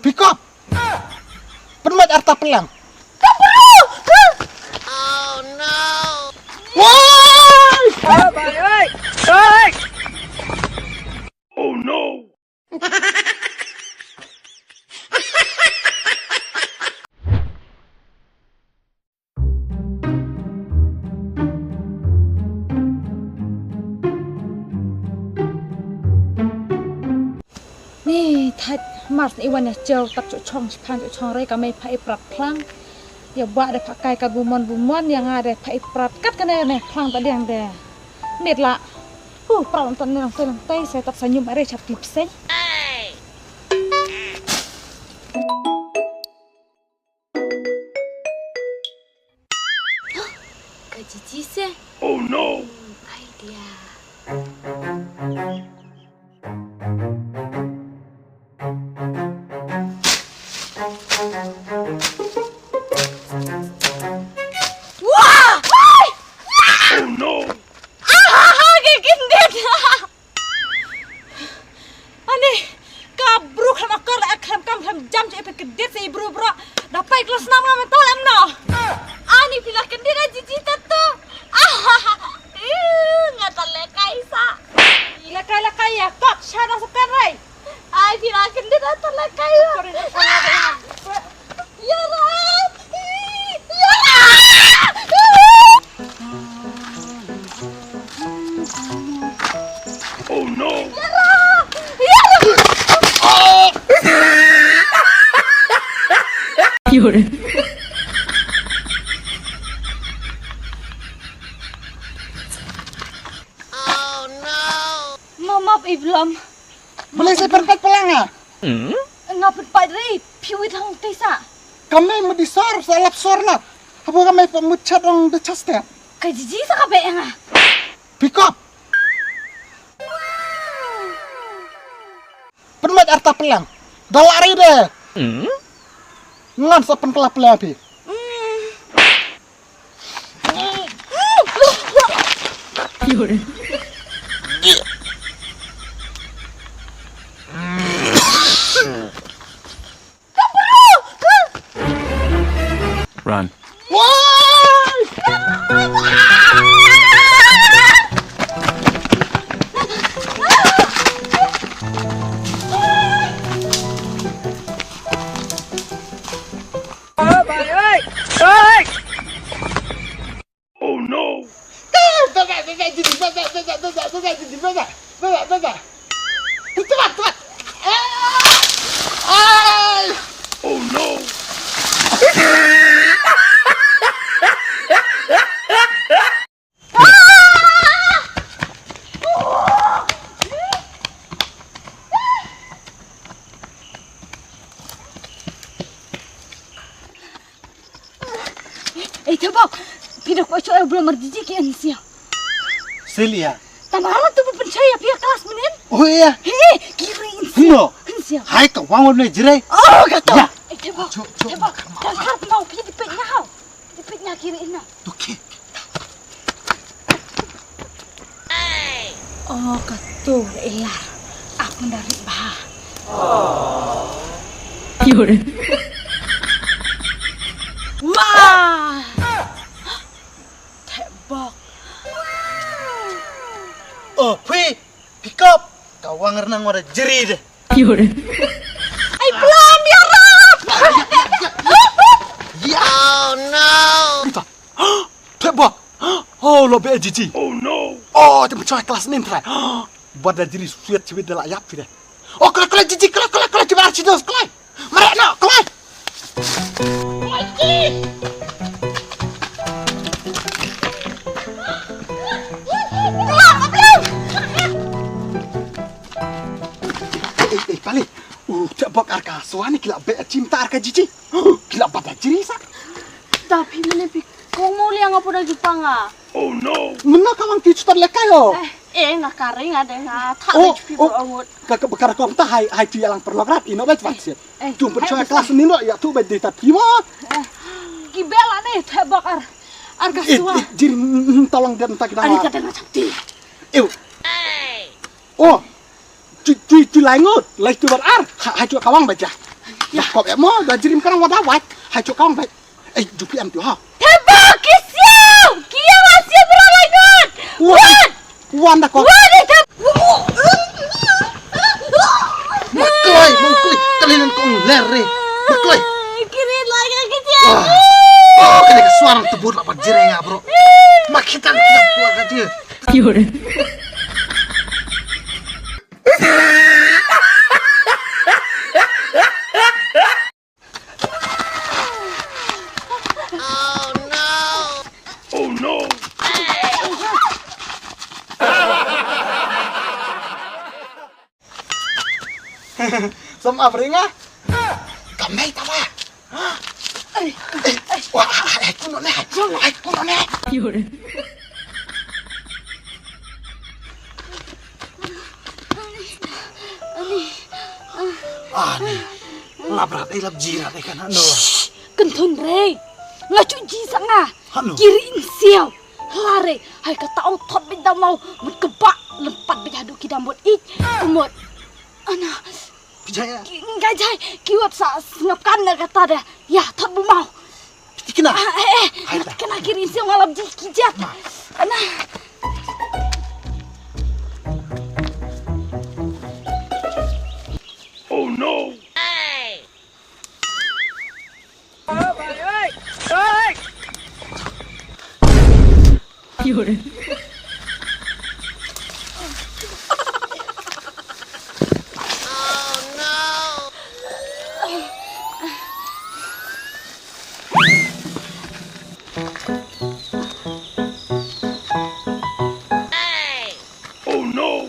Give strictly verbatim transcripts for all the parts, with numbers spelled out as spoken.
Pick up. Pynmait arta plang. Ka bru. Oh no. Woi! Oh no. Ni thait mars ni wan ya cheu tak chu chong chiphan chu chong rei ka mei pha i prat phlang. Ya ba de pha kai ka bumon bumon ya nga de pha i prat kat kane ne phlang ta diang de. Nit la. Hu prat tan ne lang te lang te se tak sa nyum are chap tip sen. Ka Gigi se. Oh no. Hmm, idea. Wah! Ai! Oh no. Ah, ka kindit. Ani, ka bru khlem akor la khlem kam khlem jam che phi kdit se i bru bro. Da pai klas nam ngam tol em no. Ani phi la kdit a Gigi tato. Ah, ih, nga ta le kai sa. Le kai le kai ya kok sha da sa kan rai. Ai phi la kdit a ta le kai ya. Kore na sa da. Yarat! Yarat! Oh no! Yarat! Yarat! Mama, i blom. Balei sa pyrkhat plang ah? Nga pynpait re, phi wit hang te sa. Ka mei mut i sor, sa lap sor na. Haba ka mei pat mut chat ong da chaste. Ka Gigi sa ka beh nga. Pick up. Pynmait arta plang. Da la ri de. Ngan sa pynkylla plang phi. Run. Oh no! Oh no! Ei, Thebok, phi da kwah shuh ïa u brother Gigi ki, Insia? Celia. Tamara tu bu pynshai ïa phi ha klas mynnin? Oh ïa. He, ki ri, Insia. Hino? Insia. Hai ka wang ne jrei. Oh, ka to. Ïa. Ei, Thebok. Thebok. Ka kar pynau phi di peit nga hau. Di peit nga ki ri ina. Okay. Oh, ka tu ilar. Aku dari bah. Yur. Wah. Thebok. Oh, phi, pick up. Ka wang rnang wada jeri de. Yur. Ai plam ya rap. Oh no. Thebok. Oh, lo be Gigi. Oh no. Oh, te pynshoi klas nin trai. Bad da jiri sweet sweet da la yap sweet. Oh, kala kala Gigi, kala kala kala, jimar chidos kala. Mare no kala. Eh, eh, pali. Uh, Thebok ar ka suani kila be chim ta ar ka Gigi. Kila bada jiri sa. Tapi mene pi Kong mo liang apa dah jumpa nga? Oh no. Mena ka wang ki chutar lekai ho. Eh, eh, nga kari nga deh nga thak. Oh, deh chupi oh. Ngut. Ka ka bakar kong ta hai hai tu yalang perlok rat ino bai twan siat. Eh, tu eh, pynshoi klas ni no ya tu bai dei ta pima. Eh, ki bela ni Thebok ar. Ar ka suan. Eh, eh, jir mm, mm, tolong dia minta kita. Ani kata nga chapti. Eh. Oh. Ti ti ti lai ngut, lai tu bar ar. Ha ha tu ka wang bai ja. Ïa kop ïa mo da jrim ka nang wada wai. Hai chok kong bai. Ei, ju phi am tu ha. Theba ki siaw, ki ïa wa siaw bro lai ngut. Wan. Wan da kop. Wan da kop. Makloi, makloi. Kali nan kong ler re. Makloi. Kirit lai ka ki siaw. Wah. Oh, kali ka suara tebut lah pat jire nga bro. Makitan kita keluar ka dia. Oh no! Som abringa. Kamai tawa. Ai, ai, ai, kuno ne. Ai, kuno ne. Ani. Ani. Lap rat ai lap ji rat ai kan hano. Kan thun re. Nga chu ji sa nga. Hano. Kiri in siaw. Lare. Hai kata ong thot bit dam mau. Mut kebak lempat bit hadu ki dam bot ik. Kumut. Ana. Pijaya. Ki ngai jai. Ki wap sa sngap kan na kata da. Ya thot bu mau. Tikna. Ah, eh, eh. Hai ta. Kena kiri siaw ngalap ji ki jat. Ma. Ana. Oh no. Oh no!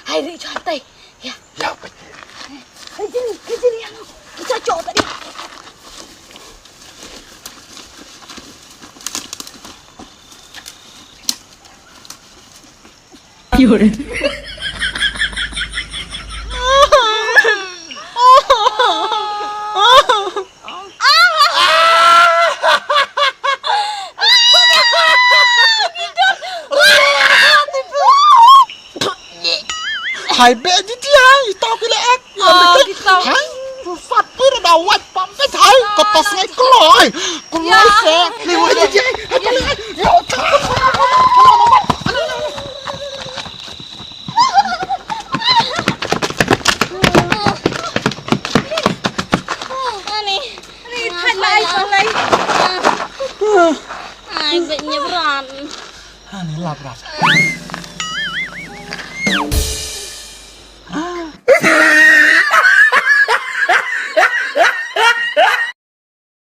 Hai ri chante. Ya. Ya. Hai jini, hai jini yang kita cok tadi. Hai be di di hai, tau ki le ek. Oh, ki tau. Hai, tu fat pur da wai pam be hai, ko tos ngai kloi. Kloi se, le wai di di hai. Hai, hai, hai. Ani. Ani, thai lai, thai lai. Ai, bet nyebran. Ani lap lap.